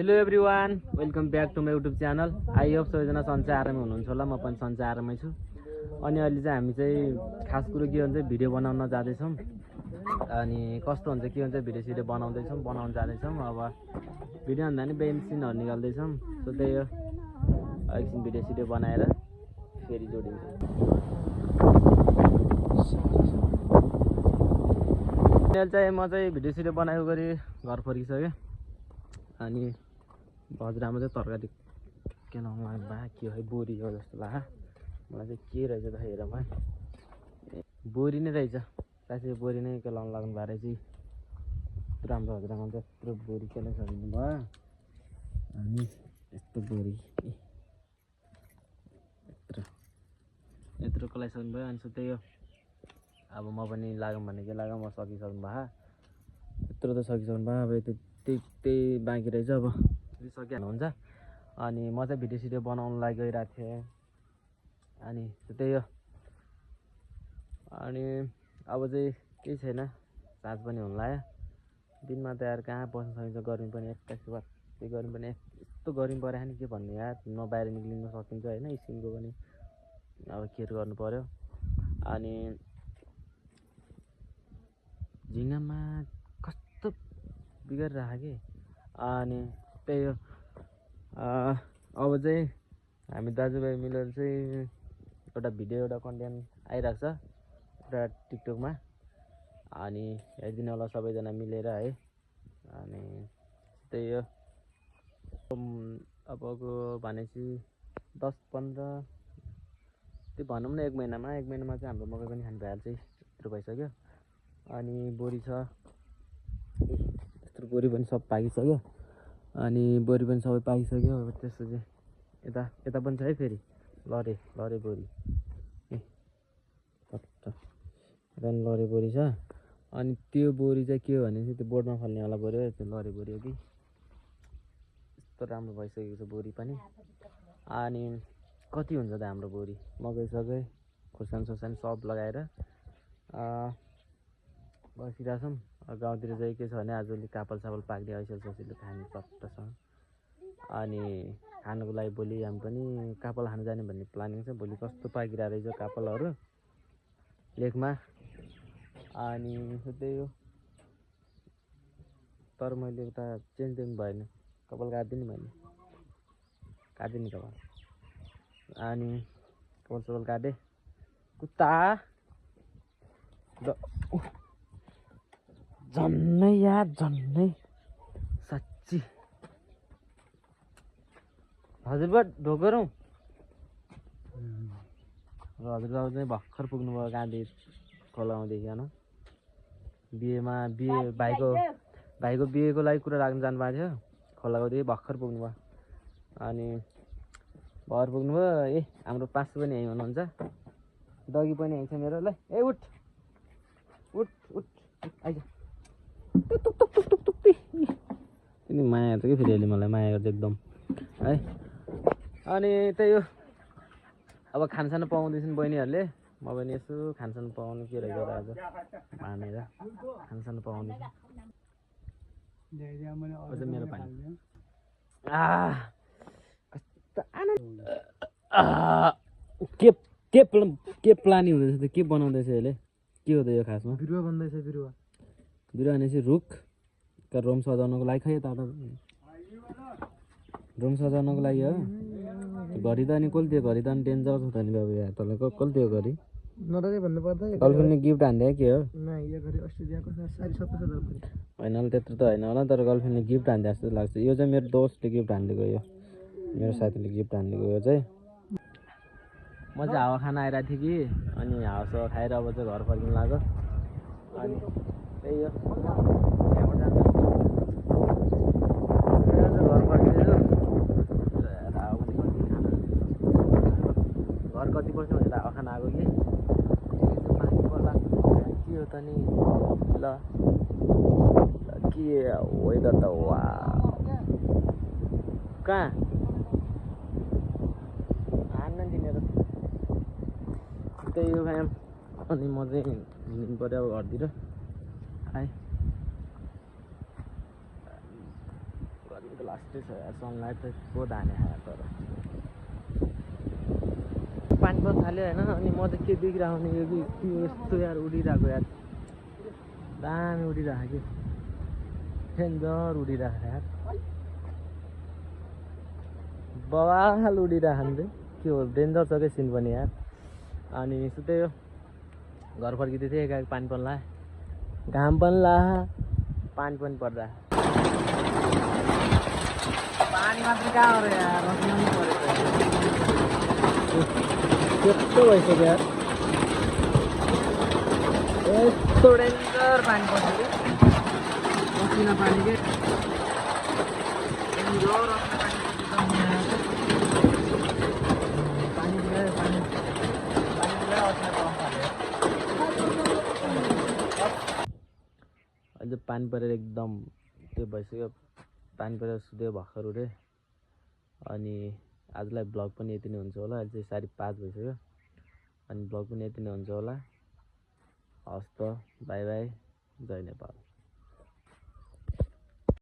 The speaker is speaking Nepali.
Hello everyone, welcome back to my YouTube channel. I hope सबैजना सन्चै आरामै हुनुहुन्छ होला। म पनि सन्चै आरामै छु। अनि अहिले चाहिँ हामी चाहिँ खास कुरो के हुन्छ भिडियो बनाउन जाँदैछौँ। अनि कस्तो हुन्छ के हुन्छ भिडियो सिडियो बनाउन जाँदैछौँ। अब भिडियो भन्दा नि बेन्सिनहरू निकाल्दैछौँ। सो त्यही हो, एकछिन भिडियो सिडियो बनाएर फेरि जोडिन्छौँ। अहिले चाहिँ म चाहिँ भिडियो सिडियो बनाएको गरी घर फर्किसकेँ। अनि बजारमा चाहिँ तरकारी के लाउनु लाग्नु भए के है, बोरी हो जस्तो लाग्यो मलाई चाहिँ। के रहेछ त हेरौँ है, बोरी नै रहेछ। साँच्चै बोरी नै के लाउनु लाग्नु भए रहेछ। यत्रो हाम्रो हजुरआमा चाहिँ यत्रो बोरी के लगाइसक्नु भयो। अनि यस्तो बोरी यत्रो कसलाई भयो। अनि त्यही हो, अब म पनि लागौँ भने के लागौँ, म सकिसक्नु भयो। यत्रो त सकिसक्नु भयो। अब त्यही बाँकी रहेछ। अब सकिहाल्नु हुन्छ। अनि म चाहिँ भिडियो सिडियो बनाउनु लागि गइरहेको थिएँ। अनि त्यही हो। अनि अब चाहिँ केही छैन, साँझ पनि हुन लाग्यो। दिनमा त यार कहाँ बस्न सकिन्छ, गर्मी पनि 21 वाट, त्यो गर्मी पनि यस्तो गर्मी परेको नि के भन्नु यार। न बाहिर निक्लिन सकिन्छ होइन, स्किनको पनि अब केयर गर्नु पर्यो। अनि झिङ्गामा कस्तो बिगारिरहेको कि। अनि त्यही हो, अब चाहिँ हामी दाजुभाइ मिलेर चाहिँ एउटा भिडियो, एउटा कन्टेन्ट आइरहेको छ एउटा टिकटकमा। अनि हेरिदिनु होला सबैजना मिलेर है। अनि त्यही हो, अबको भनेपछि 10-15 त्यो भनौँ न 1 महिनामा चाहिँ हाम्रो मकै पनि खानु भइहाल्छ। यत्रो भइसक्यो। अनि बोरी छ, यत्रो बोरी पनि सब पाकिसक्यो। अनि बोरी पनि सबै पाकिसक्यो। अब त्यसपछि यता पनि छ है, फेरि लरे बोरी लरे बोरी छ। अनि त्यो बोरी चाहिँ के हो भने चाहिँ त्यो बोर्डमा फल्नेवाला बोरी हो, त्यो लरे बोरी हो कि। यस्तो राम्रो भइसकेको छ बोरी पनि। अनि कति हुन्छ त हाम्रो बोरी, मकै सकै खोर्सानी सब लगाएर बसिरहेको छौँ। गाउँतिर चाहिँ के छ भने आजभोलि कापल सापल पाक्ने सजिलो खाने चट्टसँग। अनि खानुको लागि भोलि हामी पनि कापल खानु जाने भन्ने प्लानिङ छ। भोलि कस्तो पाकिरहेको रहेछ कापलहरू लेकमा। अनि त्यही हो, तर मैले उता चेन्ज दिनु भएन, कपाल काटिदिनु मैले, काटिदिनु कपाल। अनि कपाल सपाल काटेँ। कुत्ता झन्नै यार, झन्नै साँच्ची। हजुरबा ढोगरौँ र हजुरबाबु चाहिँ भर्खर पुग्नुभयो गाँधी खोलाउँदेखि होइन। बिहे भाइको बिहेको लागि कुरा राख्नु जानुभएको थियो खोलागाउँदेखि, भर्खर पुग्नुभयो। अनि भर्खर पुग्नुभयो। हाम्रो पासु पनि यहीँ हुनुहुन्छ, डगी पनि यहीँ छ मेरो। ल उठ आइज। तिमी माया गर्छ कि फेरि अहिले मलाई माया गर्छ एकदम है। अनि त्यही हो, अब खानसानु पाउँदैछन् बहिनीहरूले। म पनि यसो खानसानु पाउनु के रहेछ आज भनेर खानसानु पाउँदैछु। मेरो पानी के प्लानिङ हुँदैछ त, के बनाउँदैछ अहिले, के हो त यो खासमा? बिरुवा बन्दैछ। बिरुवा भनेपछि रुख रोम सजाउनको लागि खै। यता रोम सजाउनको लागि हो। घरि त अनि कसले दियो? घरि त अनि डेन्जर छ त नि बाबु यार, तँलाई कसले दियो घरि? नराई भन्नुपर्दा गर्लफ्रेन्डले गिफ्ट हान्दियो के हो? होइन होला, त्यत्रो त होइन होला, तर गर्लफ्रेन्डले गिफ्ट हान्दियो जस्तो लाग्छ। यो चाहिँ मेरो दोस्तले गिफ्ट हानिदिएको, यो मेरो साथीले गिफ्ट हानिदिएको। यो चाहिँ म चाहिँ हावा खान आइरहेको थिएँ कि। अनि हावासावा खाएर अब चाहिँ घर फर्किनु लाग्यो। अनि त्यही हो, घर फर्किँदैछु। घर कति बस्नु भनेर हावा खान आएको कि पानी पर्ला के हो त नि। ल के वेदर त वा कहाँ हान्न तिनीहरू। त्यही हो फ्याम। अनि म चाहिँ हिँड्नु पऱ्यो अब घरतिर है। गर्मी त लास्टै छ यार सनलाइट त को धाने खायो तर पानी पर्न थाल्यो होइन अनि म त के देखिरहेको भने यो कि यस्तो यार उडिरहेको यार दामी उडिरहेको कि डेन्जर उडिरहेको यार बवाल उडिरहेको नि के हो डेन्जर छ क्या सिन पनि यार अनि सुत्दै हो घर फर्किँदै थिएँ एकाएक पानी पर्ला घाम पनि ला पानी पनि पर्दा पानी मात्र कहाँ हो र यार रक्नु परेको त्यस्तो भइसक्यो यार यस्तो डेन्जर पानी पर्छ कि मसिनो पानी के अझ पानी परेर एकदम त्यो भइसक्यो पानी परेर सुत्यो भर्खर उठ्यो अनि आजलाई ब्लग पनि यति नै हुन्छ होला अहिले चाहिँ 5:30 भइसक्यो अनि ब्लग पनि यति नै हुन्छ होला हस् त बाई बाई जय नेपाल।